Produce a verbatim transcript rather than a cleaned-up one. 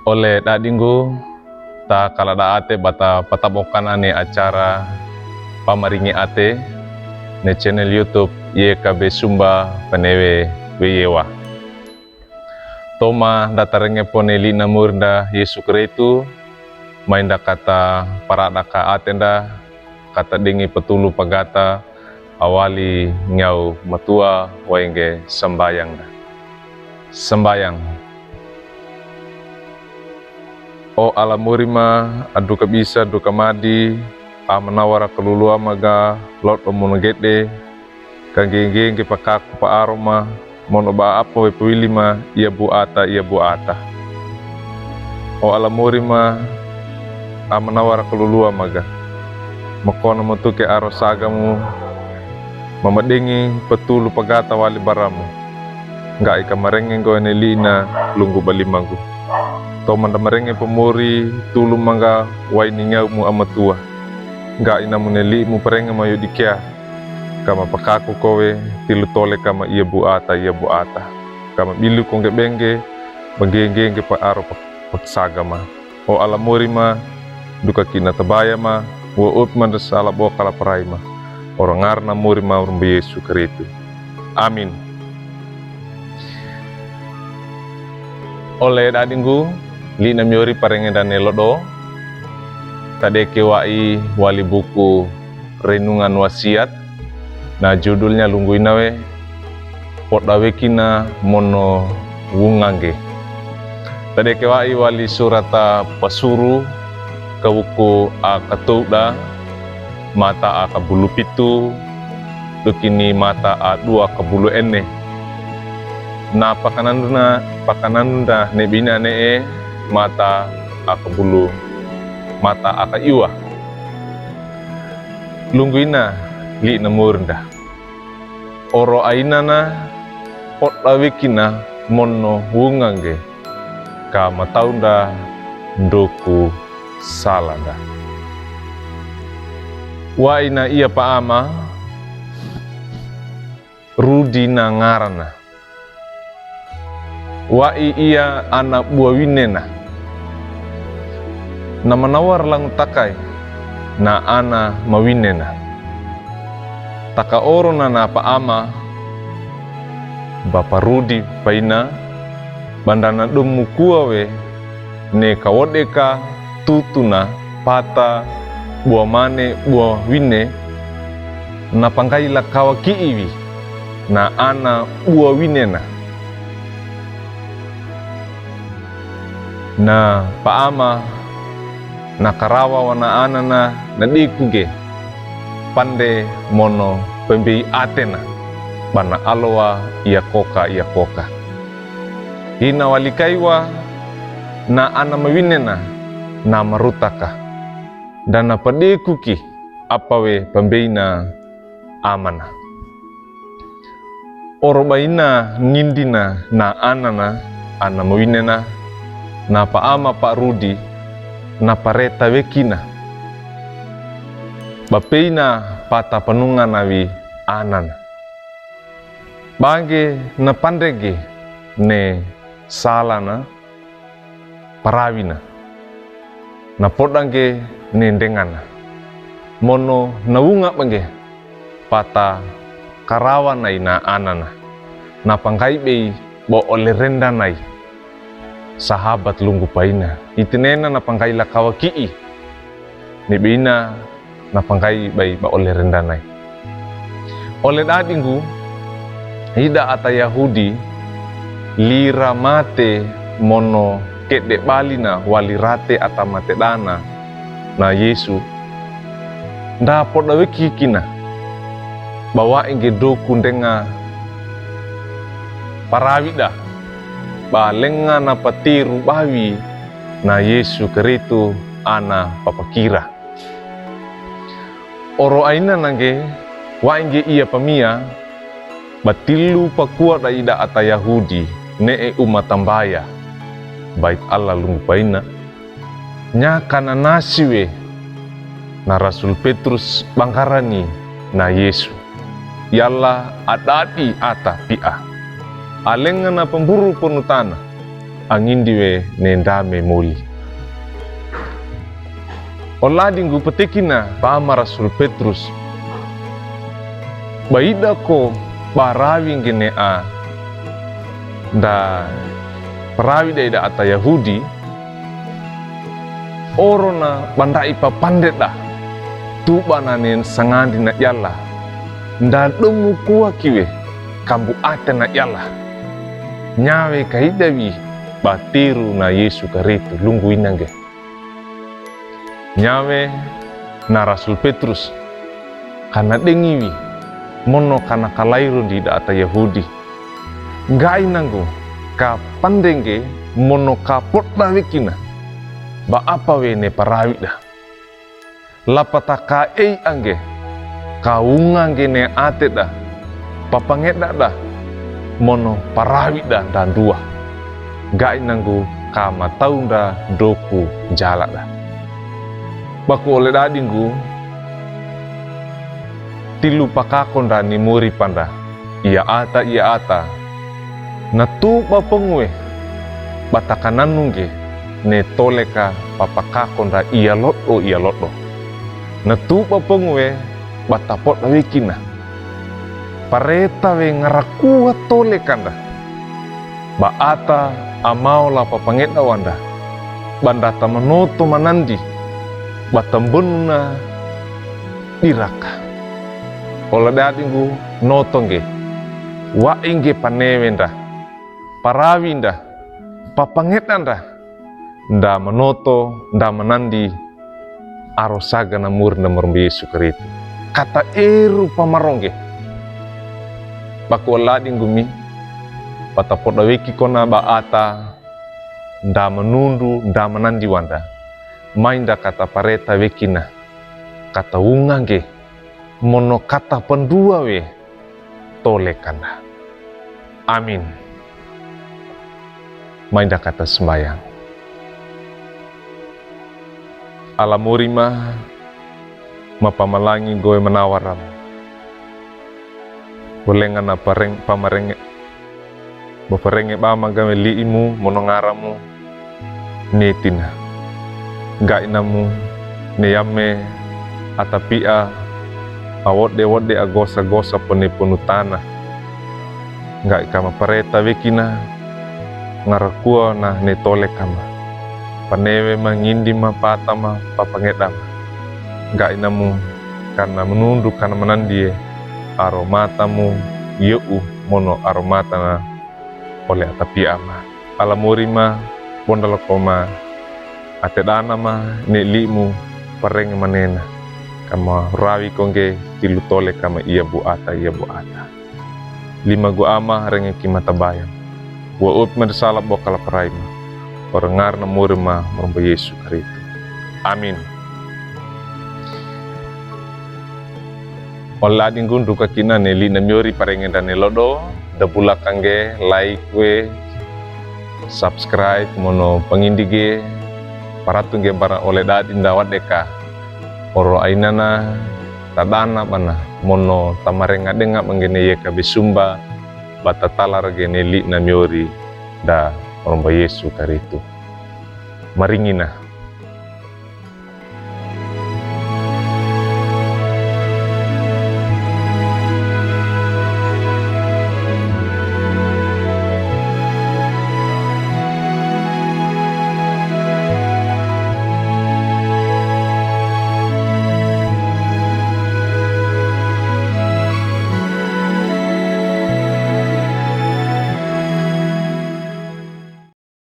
Ole dadinggu, ta kaladata'ate ba ta patabokan ne acara Pamaringe Ate ne channel YouTube Y K B Sumba Panewe Weyewa. Toma nda tarenge po ne li'na Mur'nda Yesu Keristu, mai nda kata paradaka ate nda, kata dengi petulu pagata, awali nyaw matua wainge sambayang nda. Sambayang. O Alla Murima, a du kabisa du kamadi, a manawara kaluluwa maga, lodo munagede, ka ngenge nge pakaku paaroma, mono ba apa we pawilima, iya buata, iya buata. O Alla Murima, a manawara kaluluwa maga. Makona matuke aro sagamu, mamadengi petulu pagata wali baramu. Ngga'i kamarenge nggoe ne li'na lunggu balimagu. Toma nda marenge pamuri, tulu mangga waini nyawmu a matua. Ngga'i namu ne li'mu parenge mayo dikea. Kama pakaku kowe, tilu tole kama iya buata, iya buata. Kama bilu kongge bengge, bangge ngenge pa aro pa-, paksagama. O Alla Murima, du ka kina tabaya ma, wa utman da sala bo kala parai ma. Oro ngarna Murima Murumba Yesu Keristu. Amin. Ole dadinggu, li'na miori parenge nda ne lodo, tadeke wa'i wali buku Renungan Wasiat, na judulnya lunggu ina we, Poda Wekina Mono Wungangge. Tadeke wa'i wali surata Pasuru, kawuku a katowda, mata a kabulu pitu, du kini mata a duwa kabulu ene. Na pakananuna, pakananuna ne bina ne'e, mata a kabulu, mata a kaiwa. Lunggu ina li'na Mur'nda. Oro ainana, poda wekina mono wungangge, ka matawnda ndoku salanda. Wa'i na iya pa'ama, Rudi na ngarana. Wa'i iya ana buwa winena. Na manawar langu takay, na ana mawinena. Taka oro na na pa'ama, ba pa Rudi paina, ba nda na domu kuwa we, ne kawode ka tutuna pata buwa mane buwa wine, na panggaila kawaki'i wi, na ana buwa winena. Na pa'ama na karawa wa na anana na deku ge, pande mono pembei atena, ba na alowa iya koka iya koka. Hina wali kaiwa na ana mawinena na marutaka. Nda na padeku ki apa we pambeina amana. Oro baina ngindina na anana, ana mawinena, na pa'ama pa Rudi, na pareta wekina. Ba peina pata panungana wi anana. Bangge na pandege ne salana, parawina. Na podange ne ndengana. Mono na wunga bange pata karawana i na anana. Na panggai bei ba ole rendanai. Sahabat lunggu paina. Itinena na panggai lakawa ki'i. Ne beina na panggai bai ba ole rendanai. Ole dadinggu, ida ata Yahudi, lira mate mono kede balina wali rate ata mate dana, na Yesu, nda poda wekikina, ba wa'i nge doku ndenga parawida, ba lenga na patiru bawi, na Yesu Keristu ana papakira. Oro aina nange, wa'i nge iya pamia, ba tilu pakuwa da ida ata Yahudi, ne'e uma tambaya, Bait Allah lunggu paina, nyaka na nasi we, na Rasul Petrus bangkarani na Yesu. Yala adadi ata pi'a. Alenga na pamburu ponutana. angindi we ne ndame moli. Ole adingu, petekina ba ama Rasul Petrus, ba ida ko ba rawi ngge ne a nda parawi da ida ata Yahudi, orona ba nda'i papandeda, tuba na ne sangandi na iala, nda domu kuwaki we, kambu ate na iala. Nyawe ka ida wi ba tiru na Yesu Karistu, lungu ina ngge. Nyawe na Rasul Petrus, kana dengiwi, mono kana kalairo ndi ida ata Yahudi. Ga'i nanggu ka pande ngge mono ka poda we kina ba apa we ne parawida. Lapata ka ei angge, ka wunga ngge ne ateda, papangedada, mono parawida ndanduwa. Ga'i nanggu ka matao nda doku jalada. Baku ole dadinggu, tilu pakako nda ni mori panda, ia ata, ia ata. Na tuba pongue, bata kananu ngge, ne tole ka papakako nda ia lodo, ia lodo. Na tuba pongue, bata poda we kina. Pareta we ngarakuwa tole kanda. Ba ata amao la papangeda wanda. Ba nda ta manoto manandi. Ba ta mbonuna diraka. Ole dadinggu noto ngge. Wa'i ngge panewe nda. Parawi nda. Papangeda nda. Nda manoto, nda manandi, arosaga na mori nda marombo Yesu Karistu. Kata eru pamarongge. Baku ole dadinggu mi, bata poda we ki kona ba ata, nda manundu, nda manandi wanda. Mai nda kata pareta we kina. Kata wunga ngge. Mono kata panduwa we tole kanda. Amin. Mai nda kata sambayang. Ala mori ma, ma pamalangi gowe manawara. Bolenga na pareng, pamarenge. Boparenge ba ma gawe li'imu mono ngaramu ne tina. Ga'i namu ne yame atapia awode-wode agosa-gosa pone ponutana. Ga'i kama pareta we kina ngarakuwa na ne tole kama. Panewe ma ngindi ma pata ma papangeda ma. Ga'i namu kana manundu kana manandie aromatamu yo'u mono aromatana ole atapia ma. Ala mori ma, bondalako ma, atedana ma, ne li'imu, parenge manena. Kama rawi ko ngge, tilu tole kama ia bu ata, ia bu ata. Lima gu ama, renge ki ma tabayang. Wa up ma di sala bo kala parai ma. Ora ngar na mori ma, marombo Yesu Karistu. Amin. Ole dadinggu nduka kina ne li'i na miori parenge nda ne lodo, da bulaka ngge, like we, subscribe, mono pangindi ge, paratu ngge bara ole dadi nda wade ka. Oro ainana, tadana bana, mono tamarenga denga bangge ne yeka besumba, bata talar ge ne li'i na miori, nda marombo Yesu Karistu. Maringina.